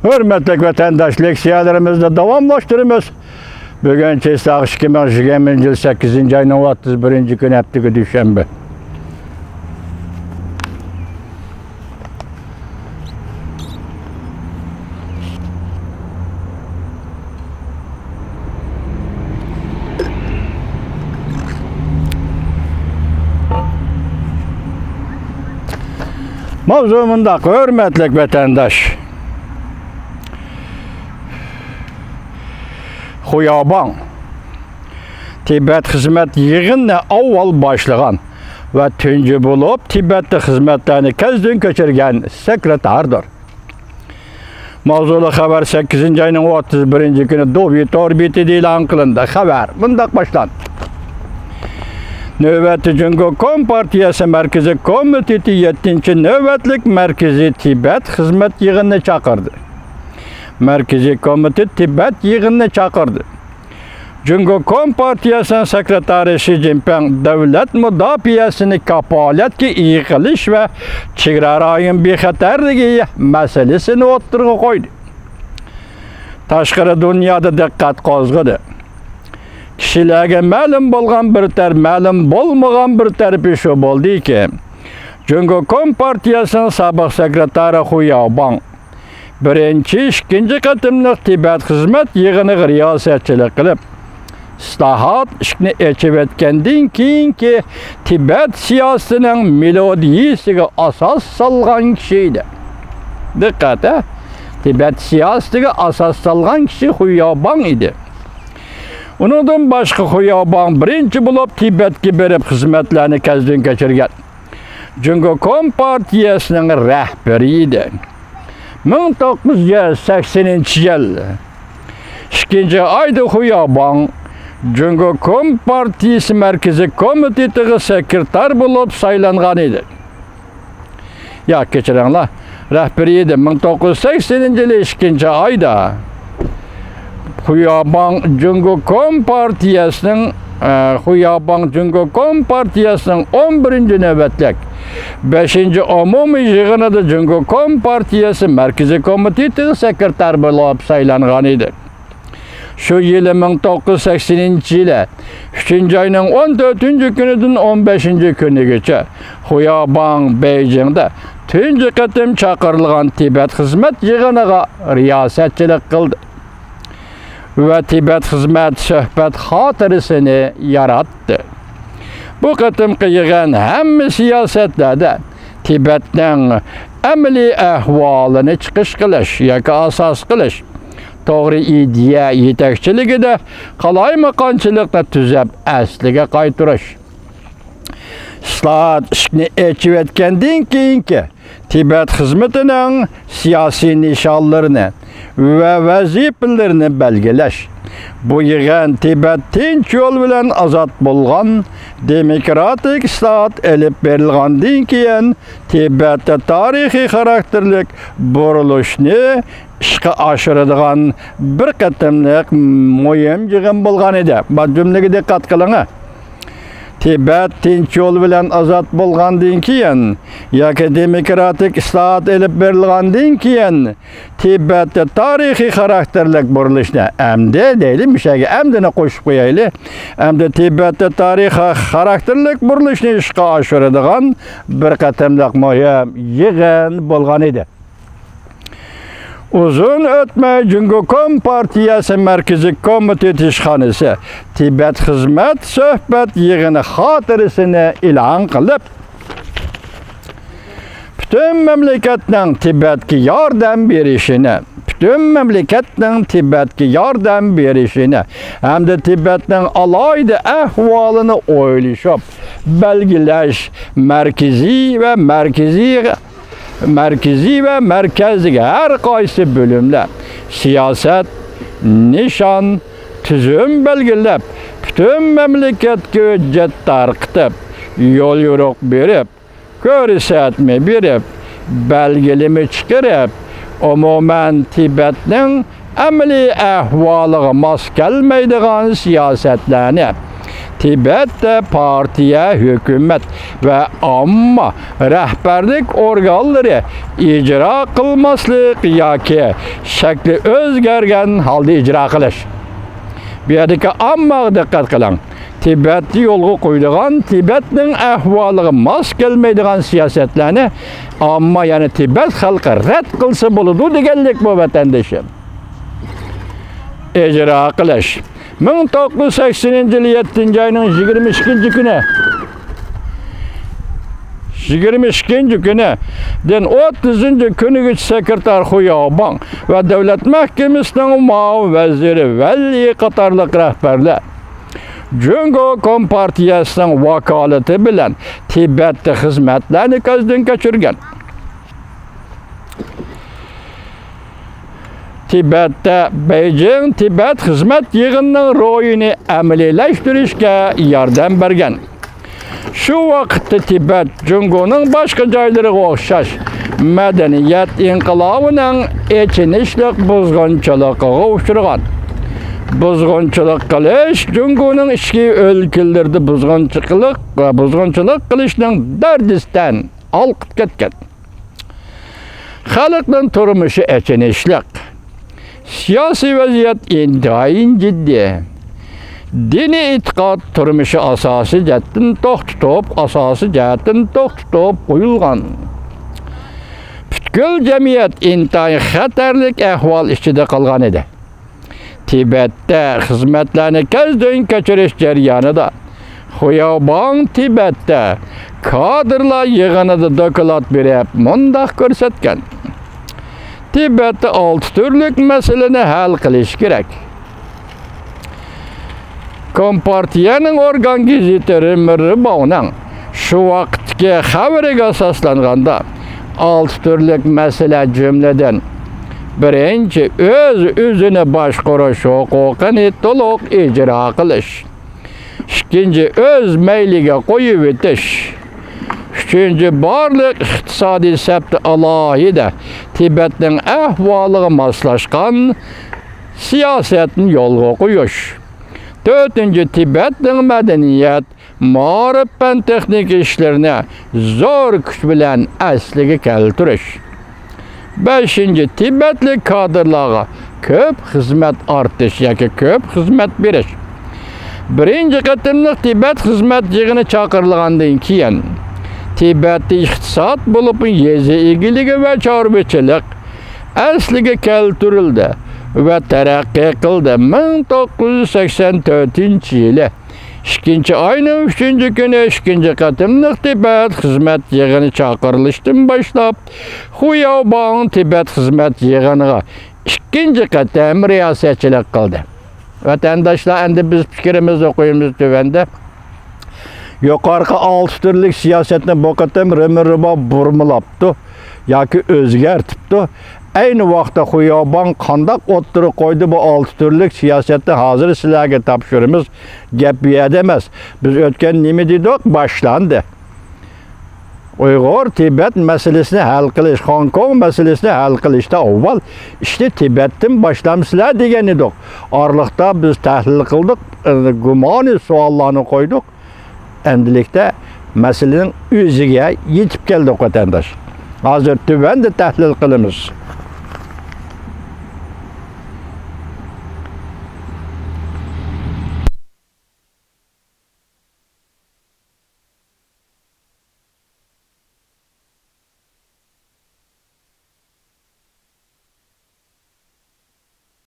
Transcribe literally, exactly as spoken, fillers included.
ھۆرمەتلىك ۋەتەنداش، لېكسىيەلىرىمىزنى داۋاملاشتۇرىمىز. بۈگۈن چېسلاق ئىككى مىڭ يىگىرمىنچى يىل سەككىزىنچى ئاينىڭ ئوتتۇز بىرىنچى كۈنى، ھەپتىگە دۈشەنبە. ماۋزۇ مۇنداق، ھۆرمەتلىك ۋەتەنداش. خۇياۋباڭ تىبەت خىزمەت يىغىنىنى ئاۋۋال باشلىغان ۋە تۇنجى بولۇپ تىبەتتە خىزمەتلەرنى كەزدىن كەچۈرگەن سېكرېتاردۇر. ماۋزۇلۇق خەۋەر سەككىزىنچى ئاينىڭ ئوتتۇز بىرىنچى كۈنى دۇۋى تور بېتىدە ئېلان قىلىندى. خەۋەر مۇنداق باشلاندى. نۆۋەتتە جۇڭگو كومپارتىيەسى مەركىزىي كومىتېتى يەتتىنچى نۆۋەتلىك مەركىزىي تىبەت خىزمەت يىغىنىنى چاقىردى. مەركىزىي كومىتېت تىبەت يىغىنىنى چاقىردى. جۇڭگو كومپارتىيەسىنىڭ سېكرېتارى شى جىنپىڭ دۆلەت مۇداپىئەسىنى كاپالەتكە ئىگە قىلىش ۋە چېگرا رايون بىخەتەرلىكى مەسىلىسىنى ئوتتۇرىغا قويدى. تاشقىرى دۇنيادا دىققەت قوزغىدى. كىشىلەرگە مەلۇم بولغان بىر تەر-، مەلۇم بولمىغان بىر تەرىپى شۇ بولدىكى، جۇڭگو كومپارتىيەسىنىڭ سابىق سېكرېتارى خۇياۋباڭ بىرىنچى، ئىككىنچى قېتىملىق تىبەت خىزمەت يىغىنىغا رىياسەتچىلىك قىلىپ، ئىسلاھات ئىشىكنى ئېچىۋەتكەندىن كېيىنكى تىبەت سىياسىتىنىڭ مېلودىيىسىگە ئاساس سالغان كىشى ئىدى. دىققەت، ھە؟ تىبەت سىياسىتىگە ئاساس سالغان كىشى خۇياۋباڭ ئىدى. ئۇنىڭدىن باشقا، خۇياۋباڭ بىرىنچى بولۇپ تىبەتكە بېرىپ خىزمەتلەرنى كەزدىن كەچۈرگەن. جۇڭگو كومپارتىيەسىنىڭ رەھبىرى ئىدى. مىڭ توققۇز يۈز سەكسىنىنچى يىل ئىككىنچى ئايدا خۇياۋباڭ جۇڭگو كومپارتىيىسى مەركىزىي كومىتېتىغا سېكرېتار بولۇپ سايلانغان ئىدى. ياق، كەچۈرۈڭلار. رەھبىرىي ئىدى. مىڭ توققۇز يۈز سەكسىنىنچى يىلى ئىككىنچى ئايدا خۇياۋباڭ جۇڭگو كومپارتىيەسىنىڭ، ئە، خۇياۋباڭ جۇڭگو كومپارتىيەسىنىڭ ئون بىرىنچى نۆۋەتلىك بەشىنچى ئومۇمىي يىغىنىدا جۇڭگو كومپارتىيەسى مەركىزىي كومىتېتىغا سېكرېتار بولۇپ سايلانغان ئىدى. شۇ يىلى، مىڭ توققۇز يۈز سەكسىنىنچى يىلى ئۈچىنچى ئاينىڭ ئون تۆتىنچى كۈنىدىن ئون بەشىنچى كۈنىگىچە خۇياۋباڭ بېيجىڭدا تۇنجى قېتىم چاقىرىلغان تىبەت خىزمەت يىغىنىغا رىياسەتچىلىك قىلدى ۋە تىبەت خىزمەت سۆھبەت خاتىرىسىنى ياراتتى. بۇ قېتىمقى يىغىن ھەممە سىياسەتلەردە تىبەتنىڭ ئەمەلىي ئەھۋالىنى چىقىش قىلىش ياكى ئاساس قىلىش، توغرا ئىدىيە يېتەكچىلىكىدە قالايمىقانچىلىقنى تۈزەپ ئەسلىگە قايتۇرۇش، ئىسلاھات ئىشىكنى ئېچىۋەتكەندىن كېيىنكى تىبەت خىزمىتىنىڭ سىياسىي نىشانلىرىنى ۋە ۋەزىپىلىرىنى بەلگىلەش. بۇ يىغىن تىبەت تىنچ يول بىلەن ئازاد بولغان دېموكراتىك ئىسلاھات ئېلىپ بېرىلغاندىن كېيىن، تىبەتتە تارىخىي خاراكتېرلىك بۇرۇلۇشنى ئىشقا ئاشۇرىدىغان بىر قېتىملىق مۇھىم يىغىن بولغان ئىدى. بۇ جۈملىگە دىققەت قىلىڭ. تىبەت تىنچ يول بىلەن ئازاد بولغاندىن كېيىن ياكى دېموكراتىك ئىسلاھات ئېلىپ بېرىلغاندىن كېيىن، تىبەتتە تارىخىي خاراكتېرلىك بۇرۇلۇشنى ئەمدى دەيلى، مۇشۇ يەرگە ئەمدىنى قوشۇپ قويايلى. ئەمدى تىبەتتە تارىخىي خاراكتېرلىك بۇرۇلۇشنى ئىشقا ئاشۇرىدىغان بىر قېتىملىق مۇھىم يىغىن بولغان ئىدى. ئۇزۇن ئۆتمەي جۇڭگو كومپارتىيەسى مەركىزىي كومىتېت ئىشخانىسى تىبەت خىزمەت سۆھبەت يىغىنى خاتىرىسىنى ئېلان قىلىپ، پۈتۈن مەملىكەتنىڭ تىبەتكە ياردەم بېرىشىنى، پۈتۈن مەملىكەتنىڭ تىبەتكە ياردەم بېرىشىنى ھەمدە تىبەتنىڭ ئالاھىدە ئەھۋالىنى ئويلىشىپ بەلگىلەش، مەركىزىي ۋە مەركىزىي مەركىزىي ۋە مەركەزدىكى ھەر قايسى بۆلۈملەر سىياسەت، نىشان، تۈزۈم بەلگىلەپ، پۈتۈن مەملىكەتكە ھۆججەت تارقىتىپ، يوليورۇق بېرىپ، كۆرسەتمە بېرىپ، بەلگىلىمە چىقىرىپ، ئومۇمەن تىبەتنىڭ ئەمەلىي ئەھۋالىغا ماس كەلمەيدىغان سىياسەتلەرنى تىبەتتە پارتىيە، ھۆكۈمەت ۋە ئامما رەھبەرلىك ئورگانلىرى ئىجرا قىلماسلىق ياكى شەكلى ئۆزگەرگەن ھالدا ئىجرا قىلىش. بۇ يەردىكى ئاممىغا دىققەت قىلىڭ. تىبەتتە يولغا قويىدىغان، تىبەتنىڭ ئەھۋالىغا ماس كەلمەيدىغان سىياسەتلەرنى ئامما، يەنى تىبەت خەلقى رەت قىلسا بولىدۇ دېگەنلىك بۇ، ۋەتەندىشىم. ئىجرا قىلىش. مىڭ توققۇز يۈز سەكسىنىنچى يىل يەتتىنچى ئاينىڭ يىگىرمە ئىككىنچى كۈنى، يىگىرمە ئىككىنچى كۈنىدىن ئوتتۇزىنچى كۈنىگىچە سېكرېتار خۇياۋباڭ ۋە دۆلەت مەھكىمىسىنىڭ مۇئاۋىن ۋەزىرى ۋەلى قاتارلىق رەھبەرلەر جۇڭگو كومپارتىيەسىنىڭ ۋاكالىتى بىلەن تىبەتتە خىزمەتلەرنى كۆزدىن كەچۈرگەن. تىبەتتە بېيجىڭ تىبەت خىزمەت يىغىنىنىڭ روھىنى ئەمەلىيلەشتۈرۈشكە ياردەم بەرگەن. شۇ ۋاقىتتا تىبەت جۇڭگونىڭ باشقا جايلىرىغا ئوخشاش مەدەنىيەت ئىنقىلابىنىڭ ئېچىنىشلىق بۇزغۇنچىلىقىغا ئۇچرىغان. بۇزغۇنچىلىق قىلىش جۇڭگونىڭ ئىچكى ئۆلكىلىرىدە بۇزغۇنچىلىق، بۇزغۇنچىلىق قىلىشنىڭ دەردىسىدىن ھالقىپ كەتكەن. خەلقنىڭ تۇرمۇشى ئېچىنىشلىق. سىياسىي ۋەزىيەت ئىنتايىن جىددىي. دىنىي ئېتىقاد تۇرمۇشى ئاساسىي جەھەتتىن توختىتىپ، ئاساسىي جەھەتتىن توختىتىپ قويۇلغان. پۈتكۈل جەمئىيەت ئىنتايىن خەتەرلىك ئەھۋال ئىچىدە قالغان ئىدى. تىبەتتە خىزمەتلەرنى كۆزدىن كەچۈرۈش جەريانىدا خۇياۋباڭ تىبەتتە كادىرلار يىغىنىدا دوكلات بېرىپ مۇنداق كۆرسەتكەن: تىبەتتە ئالتە تۈرلۈك مەسىلىنى ھەل قىلىش كېرەك. كومپارتىيەنىڭ ئورگان گېزىتى رېمىرباۋنىڭ شۇ ۋاقىتتىكى خەۋىرىگە ئاساسلانغاندا، ئالتە تۈرلۈك مەسىلە جۈملىدىن، بىرىنچى، ئۆز-ئۆزىنى باشقۇرۇش ھوقۇقىنى تولۇق ئىجرا قىلىش. ئىككىنچى، ئۆز مەيلىگە قويۇۋېتىش. ئۈچىنچى، بارلىق ئىقتىسادىي سەپتە ئالاھىدە تىبەتنىڭ ئەھۋالىغا ماسلاشقان سىياسەتنى يولغا قويۇش. تۆتىنچى، تىبەتنىڭ مەدەنىيەت، مائارىپ، پەن-تېخنىكا ئىشلىرىنى زور كۈچ بىلەن ئەسلىگە كەلتۈرۈش. بەشىنچى، تىبەتلىك كادىرلارغا كۆپ خىزمەت ئارتىش ياكى كۆپ خىزمەت بېرىش. بىرىنچى قېتىملىق تىبەت خىزمەت يىغىنى چاقىرىلغاندىن كېيىن، تىبەتتە ئىقتىساد، بولۇپمۇ يېزا ئىگىلىكى ۋە چارۋىچىلىق ئەسلىگە كەلتۈرۈلدى ۋە تەرەققىي قىلدى. مىڭ توققۇز يۈز سەكسەن تۆتىنچى يىلى ئىككىنچى ئاينىڭ ئۈچىنچى كۈنى ئىككىنچى قېتىملىق تىبەت خىزمەت يىغىنى چاقىرىلىشتىن باشلاپ، خۇياۋباڭ تىبەت خىزمەت يىغىنىغا ئىككىنچى قېتىم رىياسەتچىلىك قىلدى. ۋەتەنداشلار، ئەمدى بىز پىكرىمىزنى قويىمىز تۆۋەندە. يۇقىرىقى ئالتە تۈرلۈك سىياسەتنى بۇ قېتىم رېمىرباۋ بۇرمىلاپتۇ ياكى ئۆزگەرتىپتۇ. ئەينى ۋاقىتتا خۇياۋباڭ قانداق ئوتتۇرىغا قويدى بۇ ئالتە تۈرلۈك سىياسەتنى، ھازىر سىلەرگە تاپشۇرىمىز. گەپ بۇ يەردە ئەمەس. بىز ئۆتكەن نېمە دېدۇق؟ باشلاندى. ئۇيغۇر تىبەت مەسىلىسىنى ھەل قىلىش، خوڭكوڭ مەسىلىسىنى ھەل قىلىشتا ئاۋۋال ئىشنى تىبەتتىن باشلامسىلەر دېگەن ئىدۇق. ئارىلىقتا بىز تەھلىل قىلدۇق، ئە، گۇمانىي سوئاللارنى قويدۇق. ئەمدىلىكتە مەسىلىنىڭ ئۆزىگە يېتىپ كەلدۇق، ۋەتەنداش. ھازىر تۆۋەندە تەھلىل قىلىمىز.